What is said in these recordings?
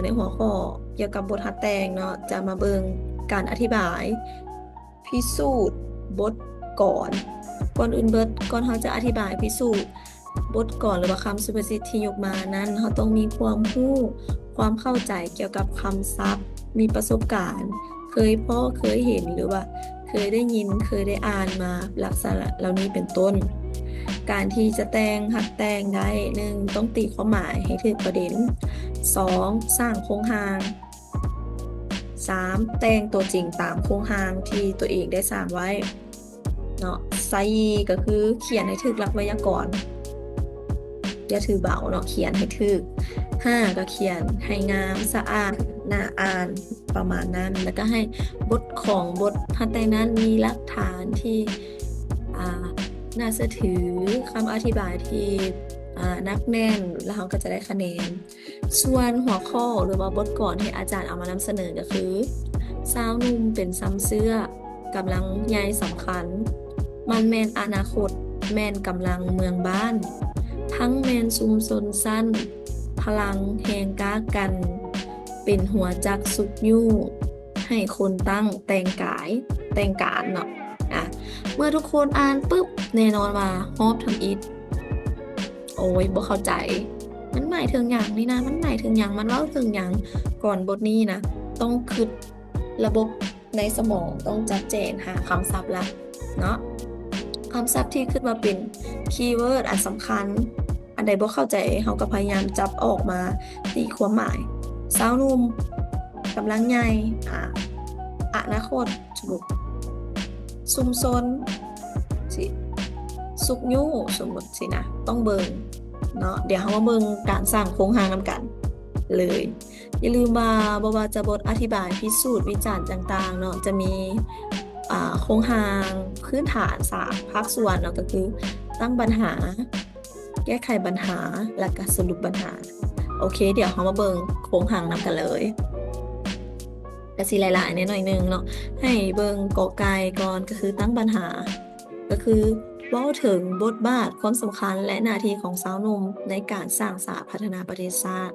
ໃນຫົວຂໍ້ກ່ຽວກັບບົດຫັດແຕ່ງເນາະ ຈະມາເບິ່ງການອະທິບາຍພິສູດບົດກອນ. ກ່ອນອື່ນເບິດ, ກ່ອນເຮົາຈະອະທິບາຍພິສູດບົດກອນ ຫຼືວ່າຄຳສຸພາສິດທີ່ຍົກມານັ້ນ, ເຮົາຕ້ອງມີຄວາມຮູ້, ຄວາມເຂົ້າໃຈກ່ຽວກັບຄຳສັບ, ມີປະສົບການ, ເຄີຍພໍ້ເຄີຍເຫັນ ຫຼືວ່າເຄີຍໄດ້ຍິນ, ເຄີຍໄດ້ອ່ານມາ, ລັກສະນະເຫຼົ່ານີ້ເປັນຕົ້ນ. ການທີ່ຈະແຕ່ງ ຫັດແຕ່ງໄດ້, ໜຶ່ງ ຕ້ອງຕີຄວາມໝາຍໃຫ້ຖືກປະເດັນ, ສອງ ສ້າງໂຄງຮ່າງ, ສາມ ແຕ່ງຕົວຈິງຕາມໂຄງຮ່າງທີ່ຕົວເອງໄດ້ສ້າງໄວ້ເນາະ. ສີ່ ກໍຄືຂຽນໃຫ້ຖືກຫຼັກໄວຍາກອນ, ຢ່າຖືເບົາເນາະ, ຂຽນໃຫ້ຖືກ. ຫ້າ ກໍຂຽນໃຫ້ງາມ, ສະອາດ, ໜ້າອ່ານ, ປະມານນັ້ນ. ແລ້ວກໍໃຫ້ບົດຂອງບົດຫັດແຕ່ງນັ້ນມີຫຼັກຖານທີ່ ອ່າ ໜ້າເຊື່ອຖື, ຄຳອະທິບາຍທີ່ ອ່າ ໜັກແໜ້ນ, ແລ້ວເຮົາກໍຈະໄດ້ຄະແນນ. ສ່ວນຫົວຂໍ້ ຫຼືວ່າບົດກອນທີ່ອາຈານເອົາມານຳສະເໜີກໍຄື ຊາວໜຸ່ມເປັນຊຳເຊື້ອກຳລັງໃຫຍ່ສຳຄັນ, ມັນແມ່ນອະນາຄົດ, ແມ່ນກຳລັງເມືອງບ້ານ, ທັງແມ່ນຊຸມຊົນຊັ້ນ, ພະລັງແຮງກ້າກັນ, ເປັນຫົວຈັກຊຸກຍູ້ໃຫ້ຄົນຕັ້ງແຕ່ງກາຍ, ແຕ່ງການເນາະ. ອາ ເມື່ອທຸກຄົນອ່ານປຶບ, ແນ່ນອນວ່າຮອບທຳອິດ ໂອ້ຍ ບໍ່ເຂົ້າໃຈ, ມັນໝາຍເຖິງຫຍັງນີ້ນະ? ມັນໝາຍເຖິງຫຍັງ? ມັນເວົ້າເຖິງຫຍັງ? ກ່ອນບົດນີ້ນະ ຕ້ອງຄິດລະບົບໃນສະໝອງ, ຕ້ອງຈັດແຈງຫາຄຳສັບຫຼັກເນາະ, ຄຳສັບທີ່ຄິດວ່າເປັນຄີເວີດອັນສຳຄັນ. ອັນໃດບໍ່ເຂົ້າໃຈ ເຮົາກໍພະຍາຍາມຈັບອອກມາຕີຄວາມໝາຍ. ຊາວໜຸ່ມ, ກຳລັງໃຫຍ່, ອາ ອະນາຄົດ, ສົມມຸດ, ຊຸມຊົນ, ຊິ ຊຸກຍູ້, ສົມມຸດຊີ້ນະ, ຕ້ອງເບິ່ງເນາະ. ດຽວເຮົາມາເບິ່ງການສ້າງໂຄງຮ່າງນຳກັນເລີຍ. ຢ່າລືມວ່າ ບໍ່ວ່າຈະບົດອະທິບາຍ, ພິສູດ, ວິຈານຕ່າງໆເນາະ, ຈະມີ ອາ ໂຄງຮ່າງພື້ນຖານສາມພາກສ່ວນເນາະ, ກໍຄືຕັ້ງບັນຫາ, ແກ້ໄຂບັນຫາ ແລ້ວກະສະຫຼຸບບັນຫາ. ໂອເຄ, ດຽວເຮົາມາເບິ່ງໂຄງຮ່າງນຳກັນເລີຍ. ກະຊິຫຼາຍໆແດ່ໜ້ອຍໜຶ່ງເນາະ, ໃຫ້ເບິ່ງກໍໄກ່ກ່ອນ, ກໍຄືຕັ້ງບັນຫາ, ກໍຄືເວົ້າເຖິງບົດບາດ, ຄວາມສຳຄັນ ແລະ ໜ້າທີ່ຂອງຊາວໜຸ່ມໃນການສ້າງສາພັດທະນາປະເທດຊາດ.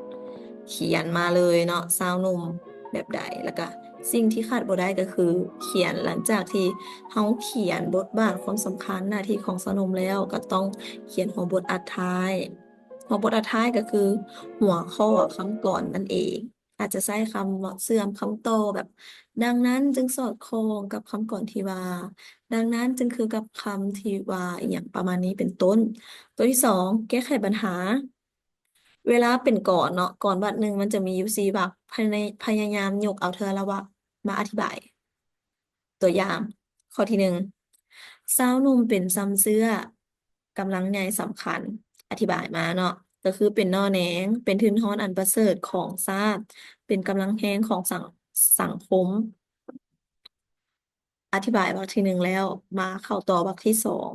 ຂຽນມາເລີຍເນາະ, ຊາວໜຸ່ມແບບໃດ, ແລ້ວກະ ສິ່ງທີ່ຂາດບໍ່ໄດ້ກໍຄືຂຽນ, ຫຼັງຈາກທີ່ເຮົາຂຽນບົດບາດ, ຄວາມສຳຄັນ, ໜ້າທີ່ຂອງຊາວໜຸ່ມແລ້ວ, ກໍຕ້ອງຂຽນຫົວບົດອັດທ້າຍ. ຫົວບົດອັດທ້າຍກໍຄືຫົວຂໍ້ຄຳກອນນັ້ນເອງ. ອາດຈະໃຊ້ຄຳເຊື່ອມຄຳຕໍ່ ແບບ ດັ່ງນັ້ນຈຶ່ງສອດຄ່ອງກັບຄຳກອນທີ່ວ່າ, ດັ່ງນັ້ນຈຶ່ງຄືກັບຄຳທີ່ວ່າ ອີ່ຫຍັງປະມານນີ້ເປັນຕົ້ນ. ຕົວທີສອງ ແກ້ໄຂບັນຫາ. ເວລາເປັນກອນເນາະ, ກອນບັດໜຶ່ງມັນຈະມີຢູ່ສີ່ວັກ, ພະຍາຍາມຍົກເອົາເທື່ອລະວັກມາອະທິບາຍ. ຕົວຢ່າງ, ຂໍ້ທີໜຶ່ງ ຊາວໜຸ່ມເປັນຊຳເຊື້ອກຳລັງໃຫຍ່ສຳຄັນ. ອະທິບາຍມາເນາະ, ກໍຄືເປັນໜໍ່ແໜງ, ເປັນທຶນຮອນອັນປະເສີດຂອງຊາດ, ເປັນກຳລັງແຮງຂອງສັງ ສັງຄົມ. ອະທິບາຍວັກທີໜຶ່ງແລ້ວ, ມາເຂົ້າຕໍ່ວັກທີສອງ.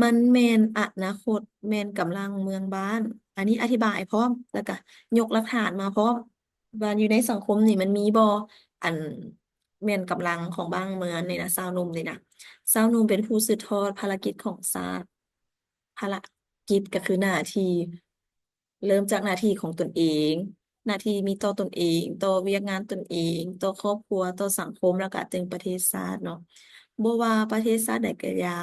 ມັນແມ່ນອະນາຄົດ, ແມ່ນກຳລັງເມືອງບ້ານ. ອັນນີ້ອະທິບາຍພ້ອມ, ແລ້ວກະຍົກຫຼັກຖານມາພ້ອມ ວ່າຢູ່ໃນສັງຄົມນີ້ມັນມີບໍ່ ອັນແມ່ນກຳລັງຂອງບ້ານເມືອງນີ້ນະ, ຊາວໜຸ່ມນີ້ນະ. ຊາວໜຸ່ມເປັນຜູ້ສືບທອດພາລະກິດຂອງຊາດ. ພາລະກິດກໍຄືໜ້າທີ່ ເລີ່ມຈາກໜ້າທີ່ຂອງຕົນເອງ, ໜ້າທີ່ມີຕໍ່ຕົນເອງ, ຕໍ່ວຽກງານຕົນເອງ, ຕໍ່ຄອບຄົວ, ຕໍ່ສັງຄົມ, ແລ້ວກະເຖິງປະເທດຊາດເນາະ. ບໍ່ວ່າປະເທດຊາດໃດກໍຢ່າ,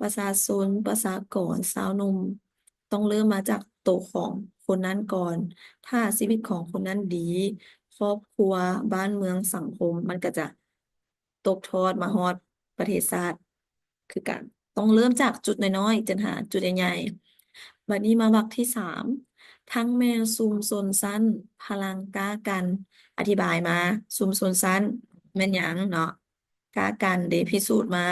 ປະຊາຊົນ, ປະຊາກອນ, ຊາວໜຸ່ມ ຕ້ອງເລີ່ມມາຈາກໂຕຂອງຄົນນັ້ນກ່ອນ. ຖ້າຊີວິດຂອງຄົນນັ້ນດີ, ຄອບຄົວ, ບ້ານເມືອງ, ສັງຄົມ ມັນກໍຈະຕົກທອດມາຮອດປະເທດຊາດຄືກັນ. ຕ້ອງເລີ່ມຈາກຈຸດນ້ອຍໆ ຈົນຫາຈຸດໃຫຍ່ໆ. ບັດນີ້ມາວັກທີສາມ, ທັງແມ່ນຊຸມຊົນຊັ້ນ, ພະລັງກ້າກັນ. ອະທິບາຍມາ, ຊຸມຊົນຊັ້ນແມ່ນຫຍັງເນາະ? ກ້າກັນເດ, ພິສູດມາ.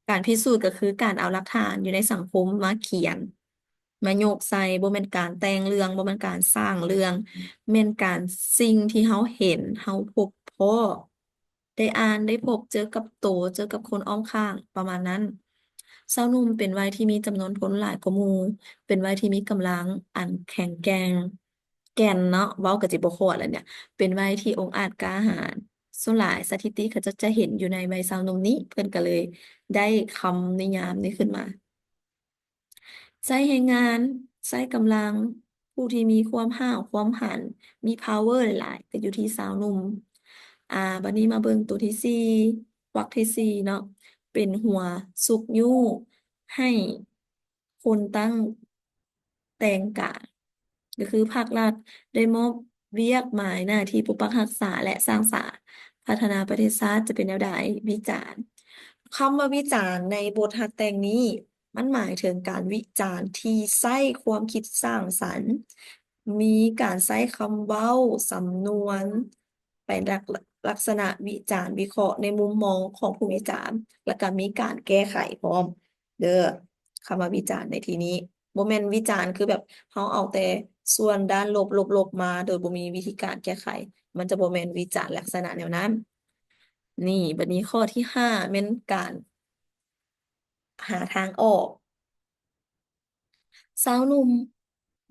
ການພິສູດກໍຄືການເອົາຫຼັກຖານຢູ່ໃນສັງຄົມມາຂຽນ, ມາຍົກໃສ່, ບໍ່ແມ່ນການແຕ່ງເລື່ອງ, ບໍ່ແມ່ນການສ້າງເລື່ອງ, ແມ່ນການສິ່ງທີ່ເຮົາເຫັນ, ເຮົາພົບພໍ້, ໄດ້ອ່ານ, ໄດ້ພົບເຈີກັບໂຕ, ເຈີກັບຄົນອ້ອມຂ້າງ, ປະມານນັ້ນ. ຊາວໜຸ່ມເປັນໄວທີ່ມີຈຳນວນຄົນຫຼາຍກວ່າໝູ່, ເປັນໄວທີ່ມີກຳລັງອັນແຂງແກ່ງ. ແກ່ນເນາະ, ເວົ້າກໍຊິບໍ່ຂອດແລ້ວເນຍ, ເປັນໄວທີ່ອົງອາດກ້າຫານ. ສ່ວນຫຼາຍສະຖິຕິເຂົາເຈົ້າຈະເຫັນຢູ່ໃນໄວຊາວໜຸ່ມນີ້, ເພິ່ນກໍເລີຍໄດ້ຄຳນິຍາມນີ້ຂຶ້ນມາ. ໃຊ້ແຮງງານ, ໃຊ້ກຳລັງ, ຜູ້ທີ່ມີຄວາມຫ້າວຄວາມຫັນ ມີ power ຫຼາຍໆ ກໍຢູ່ທີ່ຊາວໜຸ່ມ. ອາ ບັດນີ້ມາເບິ່ງຕົວທີສີ່ ວັກທີສີ່ເນາະ ເປັນຫົວຊຸກຍູ້ໃຫ້ຄົນຕັ້ງແຕ່ງການ ກໍຄືພາກລັດໄດ້ມອບວຽກໝາຍໜ້າທີ່ປົກປັກຮັກສາ ແລະ ສ້າງສາພັດທະນາປະເທດຊາດຈະເປັນແນວໃດ? ວິຈານ. ຄຳວ່າວິຈານໃນບົດຫັດແຕ່ງນີ້ ມັນໝາຍເຖິງການວິຈານທີ່ໃຊ້ຄວາມຄິດສ້າງສັນ, ມີການໃຊ້ຄຳເວົ້າ, ສຳນວນ ໄປລັກ ລັກສະນະວິຈານວິເຄາະໃນມຸມມອງຂອງຜູ້ວິຈານ ແລ້ວກະມີການແກ້ໄຂພ້ອມເດີ. ຄຳວ່າວິຈານໃນທີ່ນີ້ ບໍ່ແມ່ນວິຈານຄືແບບເຮົາເອົາແຕ່ສ່ວນດ້ານລົບລົບລົບມາ ໂດຍບໍ່ມີວິທີການແກ້ໄຂ, ມັນຈະບໍ່ແມ່ນວິຈານລັກສະນະແນວນັ້ນ. ນີ້ ບັດນີ້ຂໍ້ທີຫ້າແມ່ນການຫາທາງອອກ. ຊາວໜຸ່ມ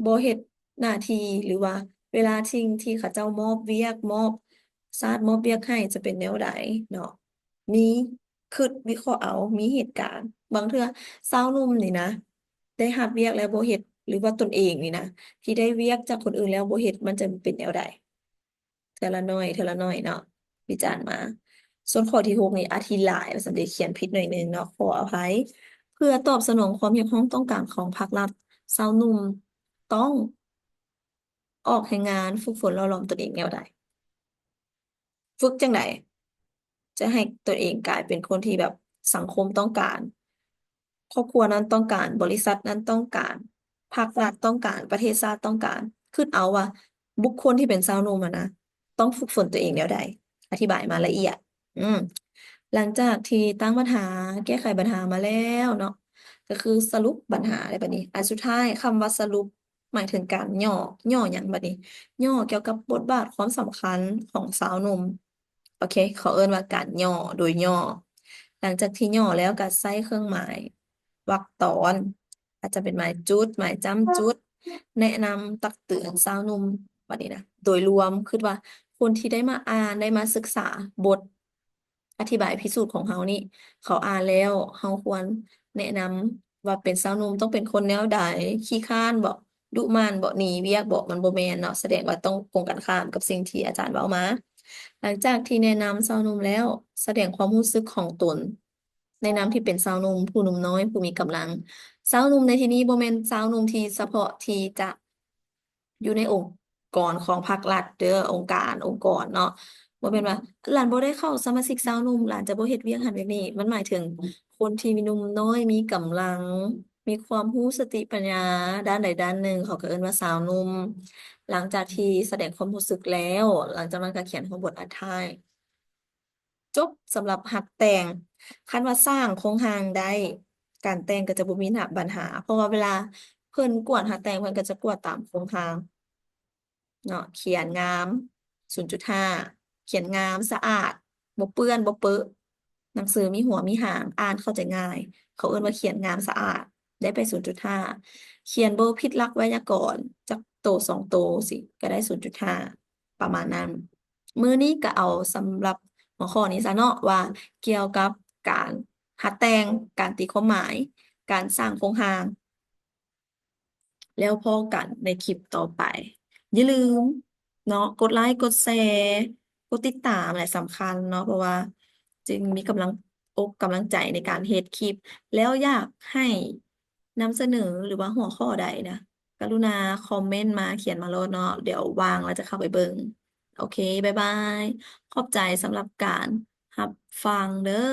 ບໍ່ເຮັດໜ້າທີ່ ຫຼືວ່າເວລາສິ່ງທີ່ເຂົາເຈົ້າມອບວຽກ ມອບຊາດ ມອບວຽກໃຫ້ຈະເປັນແນວໃດເນາະ, ມີ ຄິດວິເຄາະເອົາ ມີເຫດການ. ບາງເທື່ອຊາວໜຸ່ມນີ້ນະ ໄດ້ຮັບວຽກແລ້ວບໍ່ເຮັດ ຫຼືວ່າຕົນເອງນີ້ນະ ທີ່ໄດ້ວຽກຈາກຄົນອື່ນແລ້ວບໍ່ເຮັດ ມັນຈະເປັນແນວໃດ? ເທື່ອລະໜ້ອຍ ເທື່ອລະໜ້ອຍເນາະ ວິຈານມາ. ສ່ວນຂໍ້ທີຫົກນີ້ອະທິບາຍວ່າຊັ້ນເດ ຂຽນຜິດໜ້ອຍໜຶ່ງເນາະ ຂໍອະໄພ. ເພື່ອຕອບສະໜອງຄວາມຮຽກຮ້ອງຕ້ອງການຂອງພາກລັດ, ຊາວໜຸ່ມຕ້ອງອອກແຮງງານ ຝຶກຝົນຫຼໍ່ຫຼອມຕົນເອງແນວໃດ? ຝຶກຈັ່ງໃດ ຈະໃຫ້ຕົນເອງກາຍເປັນຄົນທີ່ແບບສັງຄົມຕ້ອງການ, ຄອບຄົວນັ້ນຕ້ອງການ, ບໍລິສັດນັ້ນຕ້ອງການ, ພາກລັດຕ້ອງການ, ປະເທດຊາດຕ້ອງການ. ຄິດເອົາວ່າບຸກຄົນທີ່ເປັນຊາວໜຸ່ມຫັ້ນນະ ຕ້ອງຝຶກຝົນຕົວເອງແນວໃດ? ອະທິບາຍມາລະອຽດ. ອືມ ຫຼັງຈາກທີ່ຕັ້ງບັນຫາ, ແກ້ໄຂບັນຫາມາແລ້ວເນາະ, ກໍຄືສະຫຼຸບບັນຫາໄດ້ບັດນີ້. ອັນສຸດທ້າຍ ຄຳວ່າສະຫຼຸບ ໝາຍເຖິງການຫຍໍ້. ຫຍໍ້ຫຍັງບັດນີ້? ຫຍໍ້ກ່ຽວກັບບົດບາດຄວາມສຳຄັນຂອງຊາວໜຸ່ມ. ໂອເຄ ເຂົາເອີ້ນວ່າການຫຍໍ້ ໂດຍຫຍໍ້. ຫຼັງຈາກທີ່ຫຍໍ້ແລ້ວກໍໃຊ້ເຄື່ອງໝາຍວັກຕອນ ອາດຈະເປັນໝາຍຈຸດ, ໝາຍຈ້ຳຈຸດ, ແນະນຳ, ຕັກເຕືອນຊາວໜຸ່ມ. ບັດນີ້ນະ ໂດຍລວມ ຄິດວ່າຄົນທີ່ໄດ້ມາອ່ານ, ໄດ້ມາສຶກສາບົດ ອະທິບາຍພິສູດຂອງເຮົານີ້ ເຂົາອ່ານແລ້ວ ເຮົາຄວນແນະນຳວ່າເປັນຊາວໜຸ່ມຕ້ອງເປັນຄົນແນວໃດ? ຂີ້ຄ້ານບໍ? ດຸໝັ່ນບໍ? ໜີວຽກບໍ? ມັນບໍ່ແມ່ນເນາະ, ສະແດງວ່າຕ້ອງກົງກັນຂ້າມກັບສິ່ງທີ່ອາຈານເວົ້າມາ. ຫຼັງຈາກທີ່ແນະນຳຊາວໜຸ່ມແລ້ວ ສະແດງຄວາມຮູ້ສຶກຂອງຕົນໃນນາມທີ່ເປັນຊາວໜຸ່ມ, ຜູ້ໜຸ່ມນ້ອຍ, ຜູ້ມີກຳລັງ. ຊາວໜຸ່ມໃນທີ່ນີ້ບໍ່ແມ່ນຊາວໜຸ່ມທີ່ສະເພາະທີ່ຈະ ຢູ່ໃນອົງກອນຂອງພາກລັດເດີ, ອົງການ, ອົງກອນເນາະ. ບໍ່ແມ່ນວ່າຫຼານບໍ່ໄດ້ເຂົ້າສະມາຊິກຊາວໜຸ່ມ, ຫຼານຈະບໍ່ເຮັດວຽກຫັ້ນວຽກນີ້. ມັນໝາຍເຖິງຄົນທີ່ມີໜຸ່ມນ້ອຍ, ມີກຳລັງ, ມີຄວາມຮູ້ສະຕິປັນຍາດ້ານໃດດ້ານໜຶ່ງ, ເຂົາກໍເອີ້ນວ່າຊາວໜຸ່ມ. ຫຼັງຈາກທີ່ສະແດງຄວາມຮູ້ສຶກແລ້ວ, ຫຼັງຈາກນັ້ນກໍຂຽນຫົວບົດອັດທ້າຍ. ຈົບສຳລັບຮັບແຕ່ງ. ຄັນວ່າສ້າງໂຄງຮ່າງໄດ້ ການແຕ່ງກໍຈະບໍ່ມີບັນຫາ, ເພາະວ່າເວລາເພິ່ນກວດຮັບແຕ່ງ ເພິ່ນກໍຈະກວດຕາມໂຄງຮ່າງເນາະ. ຂຽນງາມ ສູນຈຸດຫ້າ, ຂຽນງາມ ສະອາດ ບໍ່ເປື້ອນ ບໍ່ເປິ, ໜັງສືມີຫົວມີຫາງ, ອ່ານເຂົ້າໃຈງ່າຍ, ເຂົາເອີ້ນວ່າຂຽນງາມສະອາດ ໄດ້ໄປສູນຈຸດຫ້າ. ຂຽນບໍ່ຜິດຫຼັກໄວຍາກອນ ຈັກໂຕສອງໂຕຊີ້ ກໍໄດ້ສູນຈຸດຫ້າ ປະມານນັ້ນ. ມື້ນີ້ກໍເອົາສຳລັບຫົວຂໍ້ນີ້ຊະເນາະ ວ່າກ່ຽວກັບການຮັດແຕ່ງ, ການຕີຄວາມໝາຍ, ການສ້າງໂຄງຮ່າງ. ແລ້ວພໍ້ກັນໃນຄລິບຕໍ່ໄປ. ຢ່າລືມເນາະ ກົດໄລ, ກົດແຊ, ກົດຕິດຕາມແຫຼະສຳຄັນເນາະ ເພາະວ່າຈຶ່ງມີກຳລັງອົກກຳລັງໃຈໃນການເຮັດຄລິບ. ແລ້ວຢາກໃຫ້ນຳສະເໜີ ຫຼືວ່າຫົວຂໍ້ໃດນະ ກະລຸນາຄອມເມັນມາ, ຂຽນມາໂລດເນາະ, ດຽວວ່າງແລ້ວຈະເຂົ້າໄປເບິ່ງ. ໂອເຄ ບາຍບາຍ. ຂອບໃຈສຳລັບການຮັບຟັງເດີ.